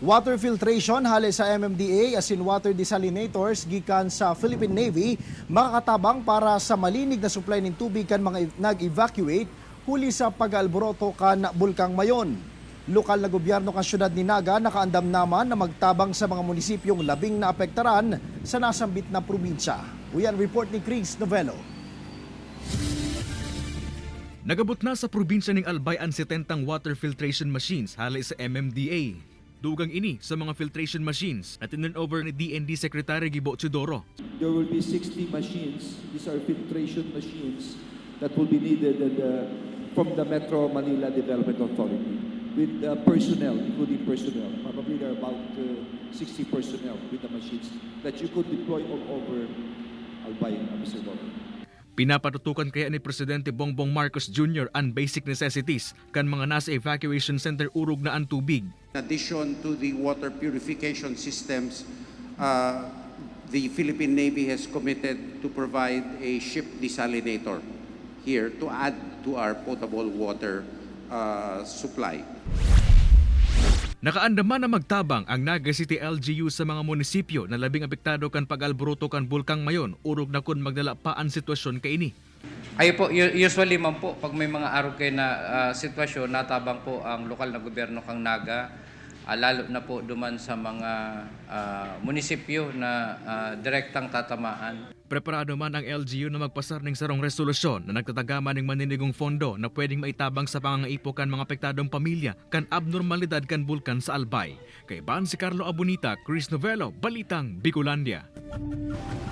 Water filtration hali sa MMDA asin water desalinators gikan sa Philippine Navy makakatabang para sa malinig na supply ng tubig kan mga nag-evacuate huli sa pag-alboroto kan Bulkang Mayon. Lokal na gobyerno kan syudad ni Naga nakaandam naman na magtabang sa mga munisipyong labing naapektaran sa nasambit na probinsya. Uyan report ni Chris Novello. Nagabot na sa probinsya ng Albay ang 70 water filtration machines hali sa MMDA. Dugang ini sa mga filtration machines na tinurn over ni DND Secretary Gibo Teodoro. There will be 60 machines. These are filtration machines that will be needed from the Metro Manila Development Authority with personnel, including personnel. Probably there are about 60 personnel with the machines that you could deploy all over Albay, Mr. Governor. Pinapatutukan kaya ni Presidente Bongbong Marcos Jr. ang basic necessities kan mga nasa evacuation center urog na ang tubig. In addition to the water purification systems, the Philippine Navy has committed to provide a ship desalinator here to add to our potable water supply. Nakaandaman na magtabang ang Naga City LGU sa mga munisipyo na labing apektado kan pag-alboroto kan Bulkang Mayon urog na kun magdala pa ang sitwasyon kaini. Ayo po, usually man po, pag may mga arog kayo na sitwasyon, natabang po ang lokal na gobyerno kang Naga, lalo na po duman sa mga munisipyo na direktang tatamaan. Preparado man ang LGU na magpasar ng sarong resolusyon na nagtatagama ng maninigong fondo na pwedeng maitabang sa pangangaipo kan mga apektadong pamilya kan abnormalidad kan bulkan sa Albay. Kay Ban si Carlo Abunita, Chris Novello, Balitang Bicolandia.